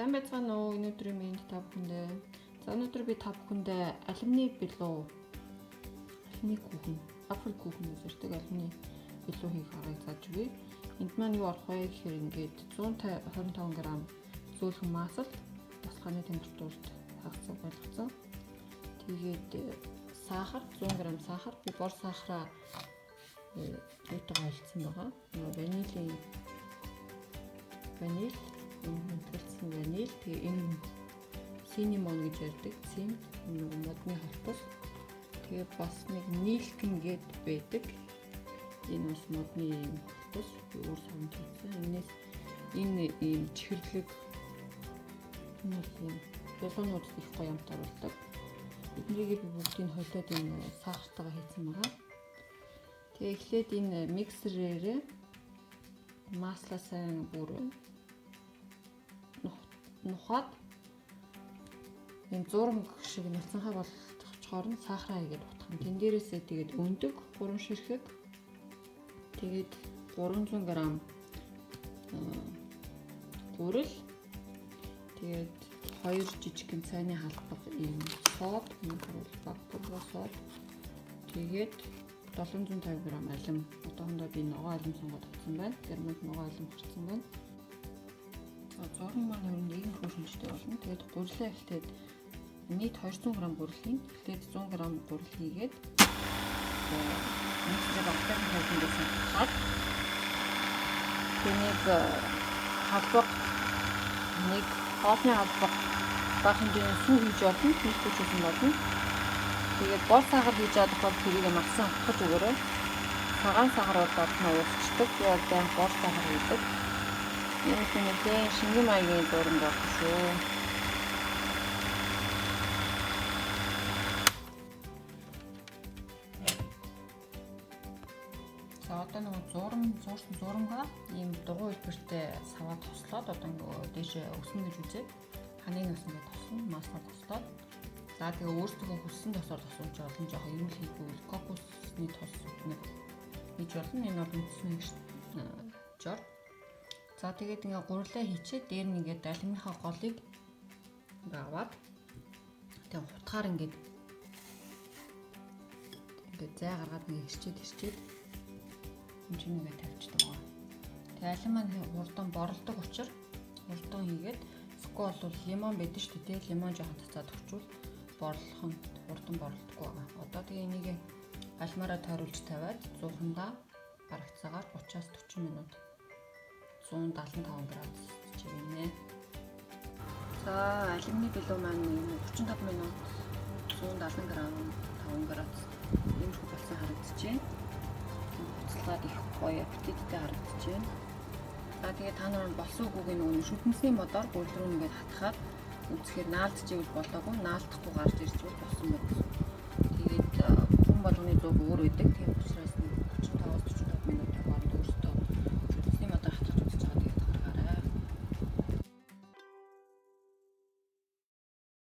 Сайн байцгаана уу? Өнөөдрийн мэнд та бүхэндээ. За өнөөдөр би та бүхэндээ алюминий билүү, алюминий хүүхэн, Apfelkuchen гэж ярьдаг алюминий билүү хийх аргыг зааж өгье. Энд маань юу орох вэ гэхээр ингээд 125 г зөөлхөн маасал тасалгааны температурт хагацсан болгоцсон. Тэгээд сахар 100 г сахар, би бор сахараа юутайгаа холилдсон байгаа. Нөгөө ванилийн ваниль, энэ мөнтгэлцсэн ваниль, тэгээ энэ cinnamon гэж ярьдаг цим, нөгөө модны холтос. Тэгээ бас нэг нилкэн гэд байдаг. Энэ бас модны юм холтос. Би өөр савнд хийсэн. Энээс энэ ийм чихэрлэг энэ бол юм ялуунуудад их гоё амт оруулдаг. Эднэрийг би бүгдийг холиод энэ сахартайгаа хийсэн байгаа. Тэгээ эхлээд энэ миксерээрээ маслаа сайн бүр нухаад энэ зурам шиг нуцсанхай болгочхоор нь сахараа хийгээд утгах. Тэн дээрээсээ тэгээд өндөг 3 ширхэг, тэгээд 300 г гурил, тэгээд 2 жижигхэн цайны халбаг ийм сод, энэ бол сод, тэгээд 750 г алим. Одоохондоо би ногоон алим сонгоод авсан байна. Германд ногоон алим гарсан байна. За зураг маань ер нь нэгэн хөршөнжтэй болно. Тэгээд гурилаа эхлээд нийт 200 г гурил хийн. Эхлээд 100 г гурил хийгээд миксерээр багтаахан хөлөнгөө сахаад тэнийг халбаг нэг хоолны халбаг бага хэмжээний сүү хийж болно. Хийхгүй ч гэсэн болно. Тэгээд бор сахар хийж байгаа тохиолдолд тэрийг магсан хатгаж өгөөрэй. Цагаан сахар бол одно уусчдаг. Би бол байн бор сахар хийдэг. Энэ нэлээд шингэн маягийн зураг болох шүү. За одоо нөгөө зурам, зуурсан зурамгаа ийм дугуй хэлбэртэй саваа тослоод одоо нөгөө дээшээ өснө гэж үзээд ханыг өснө гэж тослоно, маслаар тослоод. За тэгээ өөрсдөө хүссэн тосоор тосуулж болно. Жохон эрүүл хийхгүй бол кокосны тос нэг хийж болно. Энэ бол үндсэн жор. За тэгээд ингээ гурлаа хийчээд дээр нь ингээд алюминыхаа голыг ингээ аваад тэгээ хутгаар ингээд ингээд зай гаргаад ингээ хэрчээд хэмжээгээ тавьчихдаг байгаа. Тэгээ алим маань хурдан боролдог учраас хурдан хийгээд эсвэл бол лимон байдаг шүү дээ. Лимон жоохон цацаад өгчвөл борлох нь хурдан боролдохгүй байгаа. Одоо тэгээ энийг алмаараа тойруулж тавиад 100-ндаа барагцаагаар 30-аас 40 минут 175 градус чивнэ. За алюминий билүү маань 35 минут 170 грамм 5 градус иймэрхүү болсон харагдаж байна. Буцалгаад их гоё аппетиттэй харагдаж байна. За тэгээ та нар болсон үгүйг нөгөө шүтэнсний модоор гурил рүү нэгээд хатахад үзэхээр наалдчихвэл болоогүй, наалдахгүй гарч ирж бол болсон байна. Тэгээд хүн болгоны зуг өөр байдаг. Тийм учраас